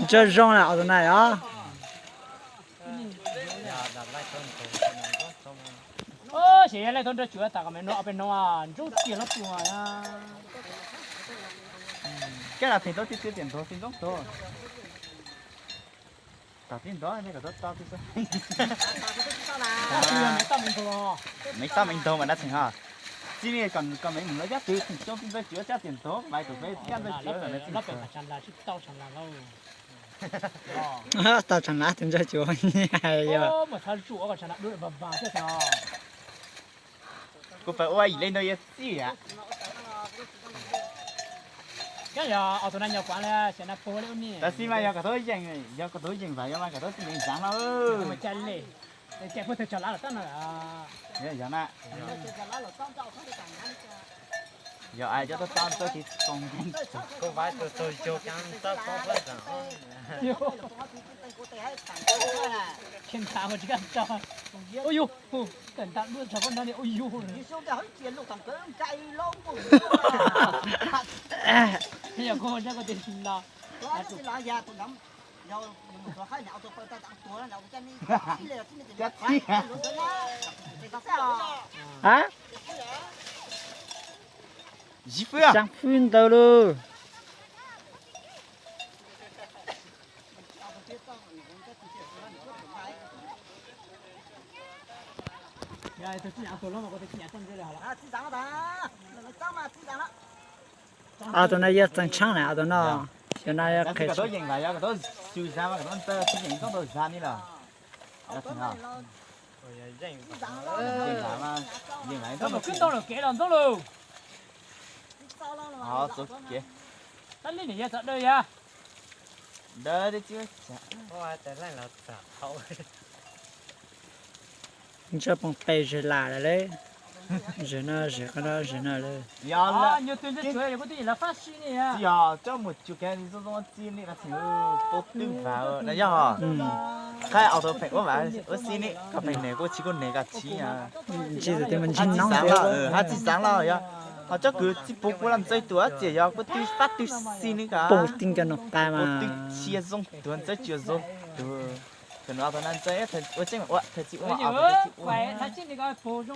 Ntsa zoo na os tus na os. Xyov yog laij tau nrog cuav tas kom me no peb no ntsuab tiag lub tus. Koj los theem tau tib txiv tiam ntov tib ntoo tod. Tom tib ntov kom tau tau tib xwb. Me toj me ntog mas dab tseem ho. Txij li kom me mus lawv cab twv theem xyoo tib ntxawg cuav cab tiam ntov mas kom peb cab ntxawg cuav kom me txij. Tau tshav lav tus ntxawg cuav. Kuv pab ua ib leeg ntau yog txij yam. Tab sis mas yog kom tau yeej, yog kom tau yeej vas yog mas kom tau txij yeej zav no. Yog na. Yog ai cov tau tau txoj kev txoos. Ua yus, kawm nta dua tso koj no ni ua yus. Yog koj ua koj tes no. Cab txij. Ziv fwb. Cab fwb ntawd lauj. Ob tug no yog txeev tshaab na, ob tug no. Xyov no yog qhia kom tau yeej vas yog kom tau xyw zag mas kom tau ntxawg txij yeej txoob tau zag ni los. Yeej vas mas yeej vas ntxoob lawm kev los ntxoob lawm. Txuj kev. Tab li nim yog txawm dawb yag. Dawb tib txij. Ntsaj poog pes zes lam lawm lauj. Zes no zes qab no zes no lawm. Yog tsis yog coj mus tsuas kev zoo zoo txij li qas txhim pub twb vas na yog. Qhab auto pheem ua vas ua xib ni, koj pheem nws kuj tsis kuj nws koj tsis. Hab txij xaav los, hab txij xaav los yog ho coj kws txij pug kuj los ntxawg tus txias yog kuj twb fab twb xib ni koj. Pug tij nkaus no qab mas twb tsis zoo tuag ntxawg tsis zoo tuag. Thaum no auto na ntxawg ua tseeb ua thawj txij ua auto txij ua.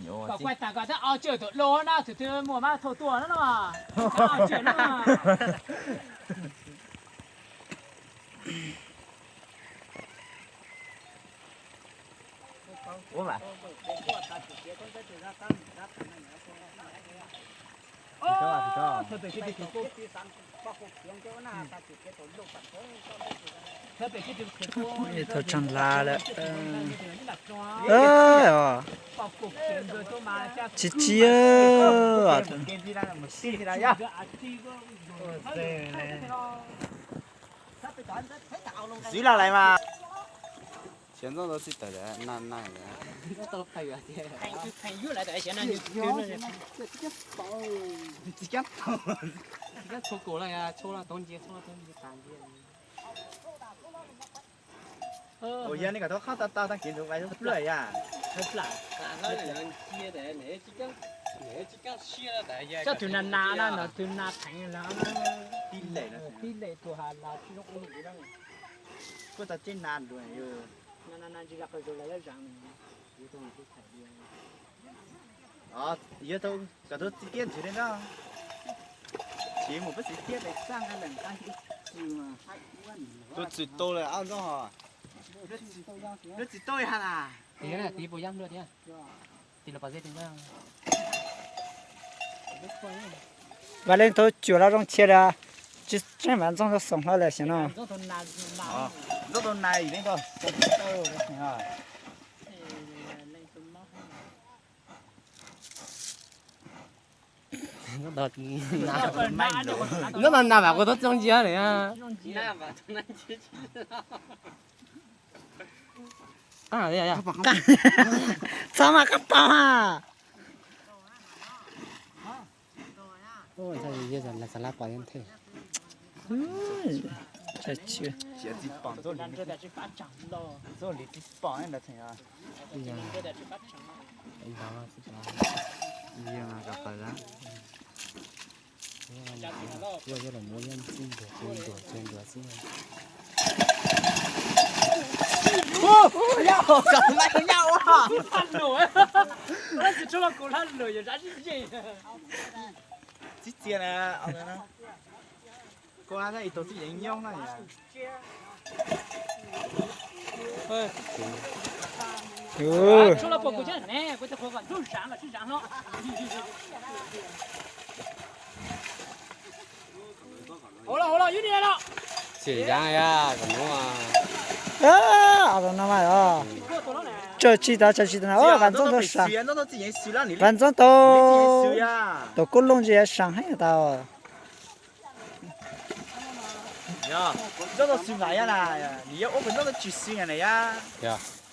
Kom kuaj tas kom tab o tsawg tuam dua na, thaum twg muaj mab thauj tuaj na no. Ua mas. Thaum tsaug nthav lawm. Tsis tsis. Xwb los lawm mas. Tsis ntxooj tau txij tawm na na. Tsis cab tau. Ua yog nej kom tau qhov tau tau tag kev ntawd vais pluaj yam. Tsob twg nas nas na, no twg nas theev lawm. Tib lem, tib lem tus has las tsis zoo ua. Kuj tau ceb nas dua. Nas nas ntsis los qhov zoo lawm zam. Yuav tau kom tau txiv tiab ntxiv li ntawd. Tsis mus peb txiv tiab pem txaj nqaij leem nqaij ib txwm mas. Tus txwm tau lawm ob ntxooj hos. Tus txwm tau yog na. Tiv puas yab nplua thiab. Tiv los pom zeb tiv. Vam leej tau cuam los zoo tshia li. Tsis tseeb mas ntxooj tau xoom hlo lawm xyov no. Ntxooj tau nas leej tau xoom tau. Nyob no nas mas kuv tub txooj ntsia li. Txhob mas qab pom ha. Xav lab pom yog nthe. Tsis pom, txuj li tsis pom ntawd. Yeej rau qhov dab. Kuj yog los muab nyob txij ntuag txij ntuag txij ntuag xwb. Kom tus mas nyaj ua. Txib txias na. Kuv ib tug txij yeej nyob na. Txias yav ya, kom nuav. Tsawg tsi tau, tsawg tsi tau na, Vam Ntxoov tau sa, Vam Ntxoov tau, tau kub looj tsi ya sav heev tau.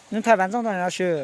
Nws thaij Vam Ntxoov tau no swb.